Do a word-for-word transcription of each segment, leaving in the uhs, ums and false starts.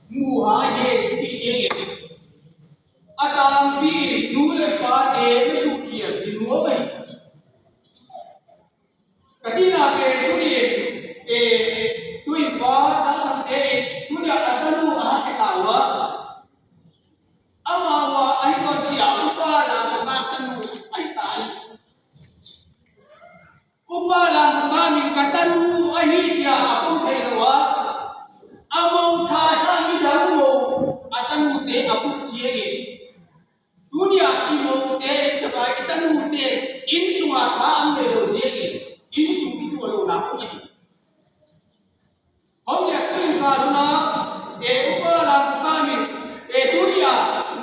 mu ha hi ci ciangin a tampi in nu le pate na sukhial hi nuam ahi. Ka cihna pen tuni in, e, tu in pa ta sangte in tuni a tanu a hak hi ta uh a, amau a ahi tuan sia upa la ka tanu ahi ta hi. Upa lam ka min ka tanu ahi cia a pom thei lo a, a mo tha sa mi dang mo a tanute a kut ciangin, tunia i mote in capa i tanute inn sunga tha an nei lo ciangin inn sung i tuah lo nak om ahi. Hong ya tu in ka dona, e upa lam ka min, e tunia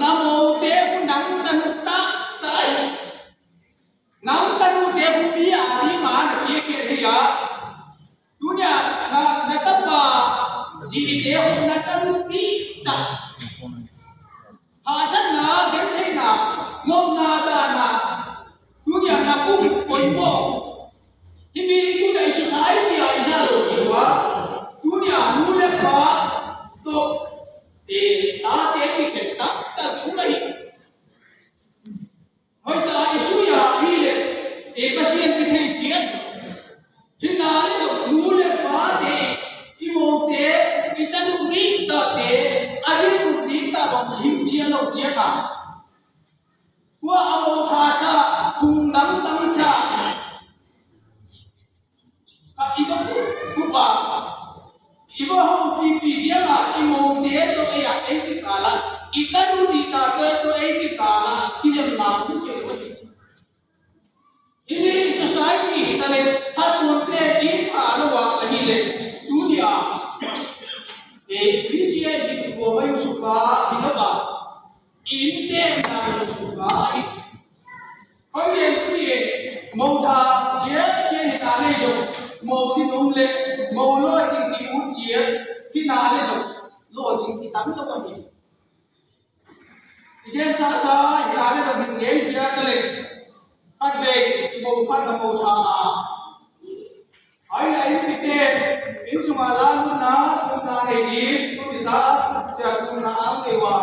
na mote ku nang tanu ta ta ahi. Nang tanute hu mi a ding a na piakhiat hi a, tunia na, na tapa zite hu na tanu ti ta. Hasanna, gentheihna, ngomna, dahna, tunia na pu poimawh. Himi tunia i society a i za lo hi ua, tunia nu le pa tawh, e, tate i khen taktak i um ahi. Hoih ta i sui a hi le, e, Pasian kithei ciat. Hi na le zong nu le pate, i mote, i tanu ding tate, a ding ding ta bang him bia lo ciat a. Kua a mo tha sa, kung dang dang sa. Ka i va kup kup a, i va ho pipi ziang a, i mote tawh ei a ei kikal a, i tanu ding tate tawh ei kikal a, i lemna kung kei lo a ci. Hih society hi ta le, hatuamte ding tha lo a, ahih le, tuni a, e, Christian hi kua mai uh suka hi lo a, innte na lo suka hi. Kong gen tuni e, mo tha ciat ciat hi ta le zong, mo ding om le, mo lawhcing ding ut ciat hi na le zong, lawhcing ding tam lo a hi. I gen sasa hi ta le zong hin gen pia ta le, khat vei mo khat a mo tha a. Ai le ai pite, inn sunga la nunna, nunna nei ding, tu ni ta, cia nunna ang nei ua.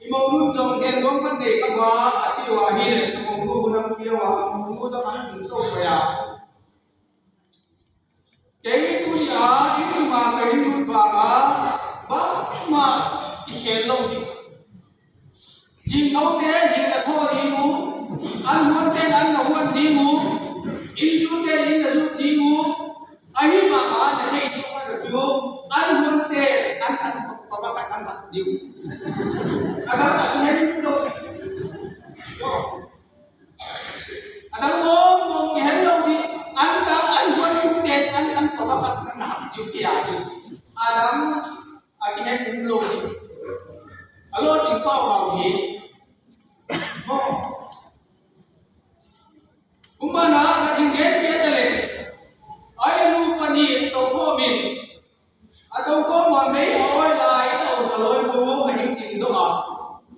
I mo nun zong gen dong kan nei ka ba, a ci ua hi le, mo nu hun ang pia ua, mo nu ta kan hun so ko ya. Kei tuni a inn sunga ka inn lut vanga bangmah i khel lo ding. Zing thote zing a thaw ding uh, an huante an na huan ding uh, inn zute inn na zut ding uh. Ahi vanga na thei ding uh a na cu an huante an tang pakhat an rak ding uh. A dang a thei lo ding. A dang mawngmawng i hen lo ding, an dang an huan tute an dang tawh a khat na hak ding pia ding. A dang a kihen lo ding. A lo ding pau pau ding. Maw. Kum bana ka ding gen pia ta le. Ai a nu panin to ko min. A to ko ma mei a oi lai ta un a loi bu a hing ding dong a.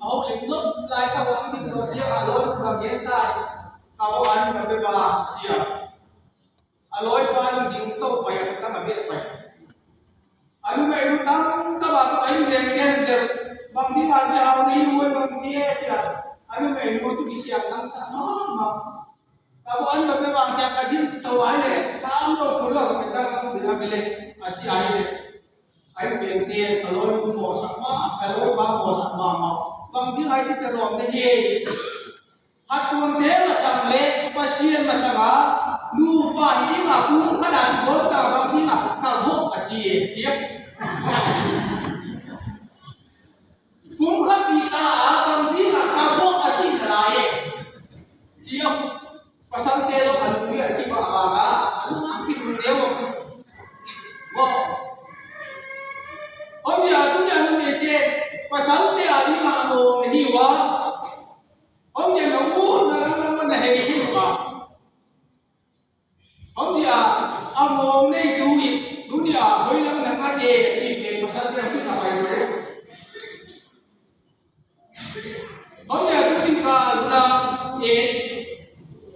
A ho lim dong lai ta un a hing ding dong cia a loi bu ka gen ta. Ka ho an ka pe ba cia. A loi pa ding ding to pai a ka ma be pai. A numei nu tam ka ba ka pai beng gen del. Bang ding a cia a nei oi bang cia cia. A numei nu tu ki siam tam sa ma ma. Ka ko an ka pe bang cia ka din to ai le, ka am lo ko lo ka pe ta ka pe la pe le, a ci ai le. Ai pe te ka loi ku mo sa ma, ka loi ba mo sa ma ma. Bang ding ai ci te lom ne ye. Hat tuam te ma sang le, Pasian ma sang a, nu pa hi ding a kum khat a ki bol ta bang ding a, ka vok a ci ye, ci a. Kum khat pi ta a bang ding a ka vok a ci ta lai e. Ci a pasal te lo a lung bia ki ba ba ba a lung a ki lung deu. Wa. Hong ya tu ya nu ne te pasal te a ding a mo ne hi wa. Hong ya na u na lang lang na hei hi wa. Hong dia, a mawng neitu in, tu dia, hoih lam na ngah e, a ci pen pasal te hong na pai lo. Hong dia, tu in ka, tu na, e,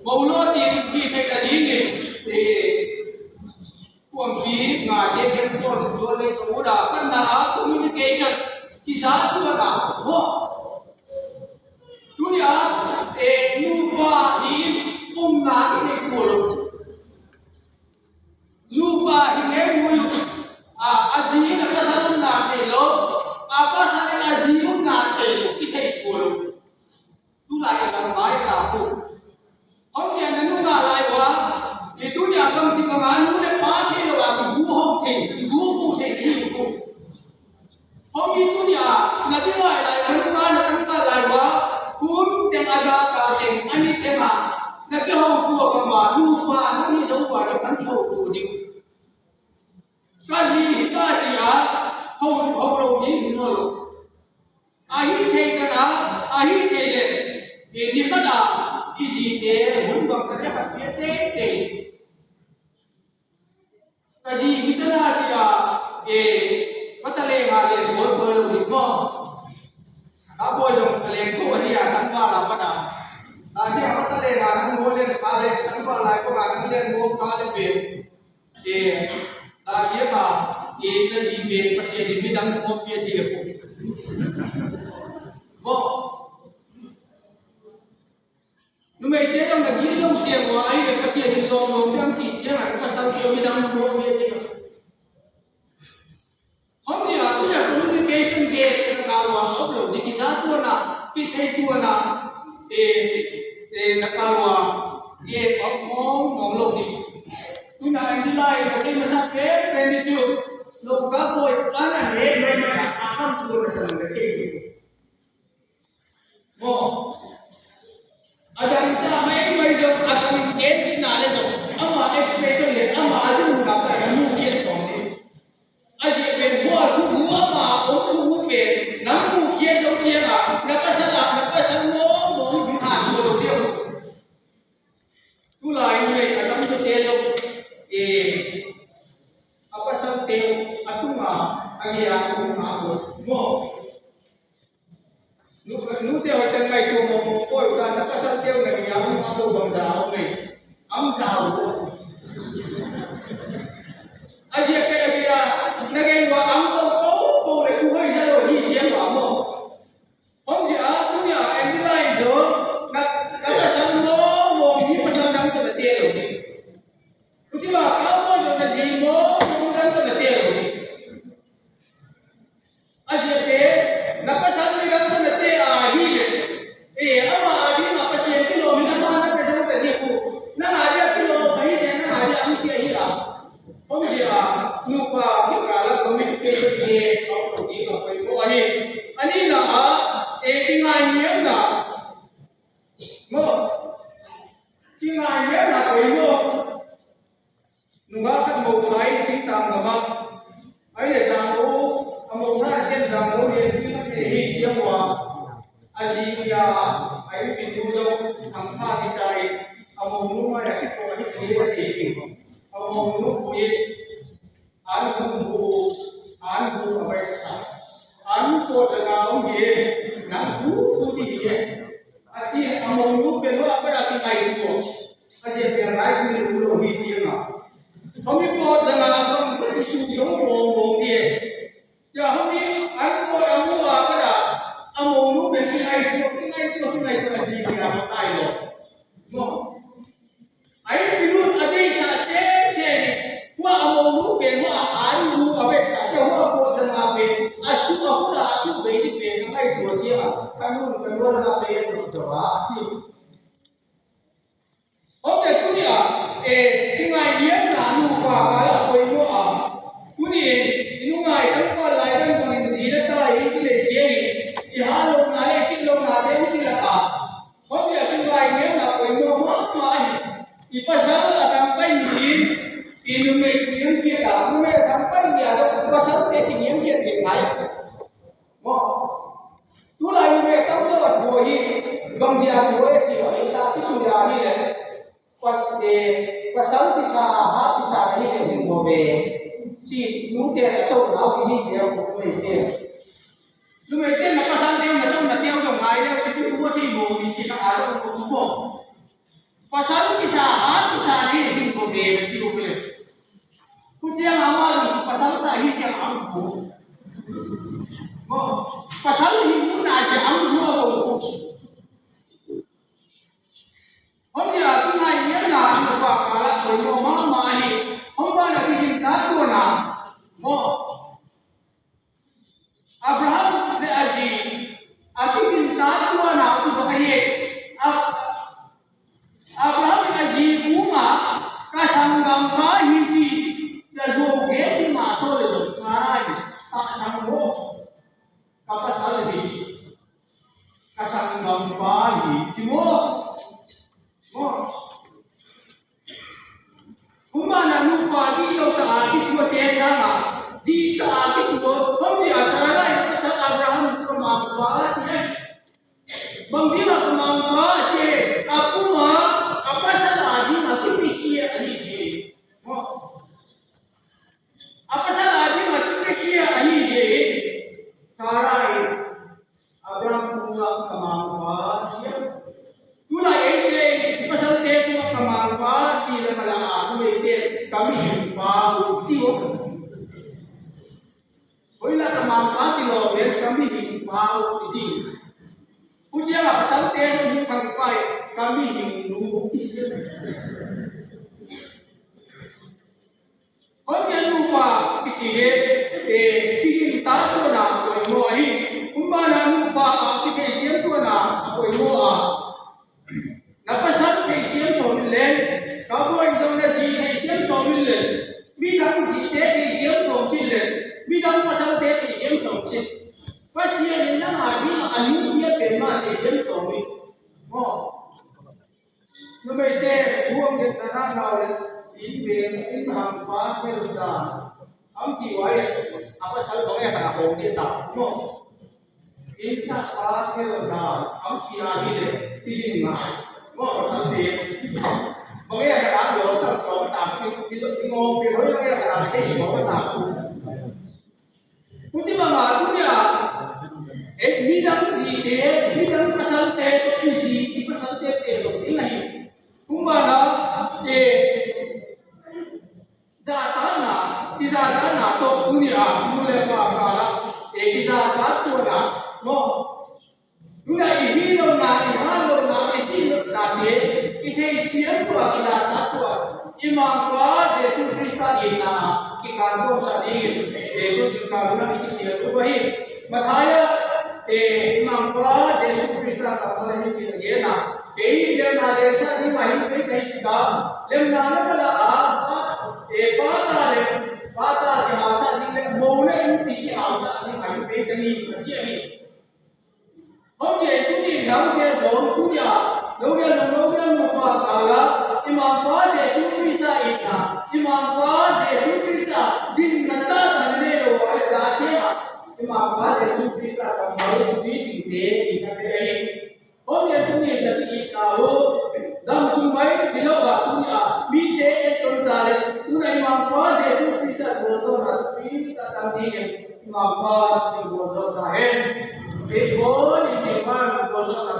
mo lo cin, pi thei na ding in, e, kuang pi, nga te, pen pon, zo le, tu da, kan na, a, communication. Hong hi tuni-a na ding lai lai, na nunga na tangval lai ua, hun teng a daka teng a ni teng a na kiho tua bang ua, nupa na ni zo ua, na kiho tua ding. Ka zi hi ta ci-a ho, ho lo ding hi nawn lo. A hi thei ta na, a hi thei le, i ni khat a i zite hun bang ta le khat pia teitei. Ka zi hi ta na ci-a, e, ka ta le nga le, bawl bawl lo ding maw. Ka bawl lo ka le ko a hi a, tangval a pat a. Ka zi a ka ta le nga, nang bawl le ka le, tangval lai ko nga, nang le bawl ka le pe. E, ka zi a, e, ka zi pe, Pasian in midang ko pia ti le ko. Maw. Numeite zong na gil lo siang ua ahi le Pasian in lawm lawm ding cih ciangin a pasal kio midang na mawh hi a ding. Hong zia, tuna communication gate na kal ua a om lo ding, kiza tuana, kithei tuana, e, e, na kal ua gate a om mawngmawng lo ding. Tuna an ding lai na kei masak penpen ding cu, lo ka bawi an a hek maimai a, a kam tuana san na kei ding. Maw. A dang ta maimai zong, a dang in gen cihna le zong, ama expression le ama a ding hun a sai a mu kian sawm ding. A ziah pen hua thu hu ama om thu hu pen nang mu kian lo tiang a, na pasal a, na pasal maw, maw, maw, ha sual lo tiang. Tulai in hei a tamzaw te zong, e, a pasalte a tunga, a gei a tunga, maw. Nu, nute hoih teng ngaihtuah mawkmawk pawi uh la, na pasalte uh na gei a hong a ko bangza a om ei. Ang za uh. A ziak pen a gei a, na gei uh a ang ko ko ko le uh hoih na lo hi ciang uh a maw. Hong zia a, tuni a, en ding lai in zong, na, na pasal mawkmawk hi pasal dang tawh na te lo hi. Uti ma, ka mawi zong na zi mawkmawk dang tawh na te lo hi. A ziate, na pasal midang tawh na te a hi le. E, ama a ding a Pasian kilawm hi, ama na pe zong pe ding uh. Nang a ding a kilawm ahi le, nang a ding a ang pi ahi a. Hong hi a, nupa kikal a communication hi, a om lo ding a poimawh ahi. A nihna ah, e, kingainiamna. Maw. Kingainiamna poimawh. Nungak khat mo kha in singtang gam ah, ai le zang lo, a mo kha in ken zang lo lian pi khat nei hi ciang ua, a zi nia, a innpi nu zong thangpha kisa in, a mo nu mai a kipawh hi thei a thei sing. A mo nu pu in, an hu hu, an hu a bai sa. An pawh zanga om hi, nang hu hu ding hi. A ci a mo nu pen hua a pada kingai tua. A ziak pen rice mill um lo hi ciang a. Hong mi pawt zanga bang ka ci su dong bawng bawng ding. Cia hong mi an pawt a mu a ka da. A mo nu pen kingai tua, kingai tua, kingai tua a zi pen a ka tai lo. Maw. A innpi nu a deihsa semsem in. Hua a mo nu pen hua a an nu a vetsa cia hua pawt zanga pen. A su a hula a su bei ding pen a ngai tua ciang a. Ka nu ka nual na pen lo zaw a ci. Hong le tuni a, e, kingainiamna nupa kal a poimawh a. Tuni in, i nungai tangval lai dang bangin zi le ta in kilei ciangin, i hal lohna le i cih lohna te hong kilak a. Hong le kingainiamna poimawh mahmah hi. I pasal a tangpai ni in, i numei kiniamkhiat a, numei a tangpai ni a zong, pasal te kiniamkhiat kei ngai. Maw. Tulai numei tamzaw a thu hi, bang zia thu hi ci lo, i ta kisui a hi le. Pas, e, pasal kisa, hat kisa hi le, hing ko be. Ci, nute a to, nau ki hi le, ko be te. Numei te na pasal te, na to, na te, to ngai le, ci tu ko ti mo, ni ci na a lo ko ko. Pasal kisa, hat kisa ni hing ko be, ci ko be. Ko ciang a ma, pasal sa hi ciang a ko. Ko, pasal hi mu na ciang a ko. Hong hi a, kingainiamna nupa kal a poimawh mahmah hi. Hong ban a kigingtat tuana. Maw. Abraham le a zi a kigingtat tuana tu bang ahi. Ab-, Abraham le a zi kung a ka sanggampa hi ci. Cia zuau gen ding a sawl le zong Sarai. Ta sang maw. Sarah in Abraham tungah ka mangpa ci a, tulai eite i pasalte tungah ka mangpa ci le mala a, tu eite ka mihing pa uh ci uh. Hoih la ka mangpa ci lo ven, ka mihing pa uh ci. Tua ciangah pasalte tungah ka mihing nu uh ci. Hong gen nupa kici hi, eh, kiging ta tuana poimaw ahi. Kumba na nupa a kithei siam tuana poimaw a. Na pasal thei siam sawm in le, ka buai zong na zi thei siam sawm in le, midang zite thei siam sawm sin le, midang pasalte thei siam sawm sin. Pasian in nang a ding a nu bia pen mah thei siam sawm in. Maw. Numeite, huang det na na nau le, inn veng, inn hang pa khel dan. Am ci vai le, a pasal bang e hana hong dia ta, no. Inn sa pa khel dan, am ci a hi le, ti ding ngai. Maw, pasal te. Bang e hana lo ta, so ta, ti, ti, ti ngong pe hoi la e hana, hei so ta. Tua mah bangin tuni-a, eh, midang zite, midang pasalte, i zi, i pasalte te lo ding ahi. Tua mah bangin, eh, zatanna, i zatanna tawh tuni-a, nu le pa kikal ah, eh, i zatan tuana, maw. Tuna i hih lohna, i hat lohna, i sih lohnate, i theisiam tua, i zahtak tua, i Mangpa Jesu Khrista itna ah i kantuamsa dingin, eh, tuni kal hun ah i kician uh ahi. Matthai ah, eh, i Mangpa Jesu Khrista kammal ah hih ci-in a gen a, kei lemna lelsa ding a hing pei ka hi, si ka. Lemna na ka la a, eh, Pa ta le, Pa ta kihausa ding le, mo le innpi kihausa ding a hing pei ka hi, a ci ahi. Hong ci a, tuni note zong tuni-a, note zong, note nupa kikal ah, i Mangpa Jesu Khrista itna, i Mangpa Jesu Khrista dinna taktak na nei lo a, i ta ciang a, i Mangpa Jesu Khrista kammal i supi dingte itna te ahi. Hong ci a, tuni na ki itna uh, gam sung bai, i lo a tuni-a, mite et ton ta le, tuna i Mangpa Jesu Khrista tua tawh na supi ta tam dingin, Mangpa in gualzo ta hen. Kei gual in Mangpa in gualzo ta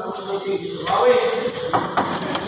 hen.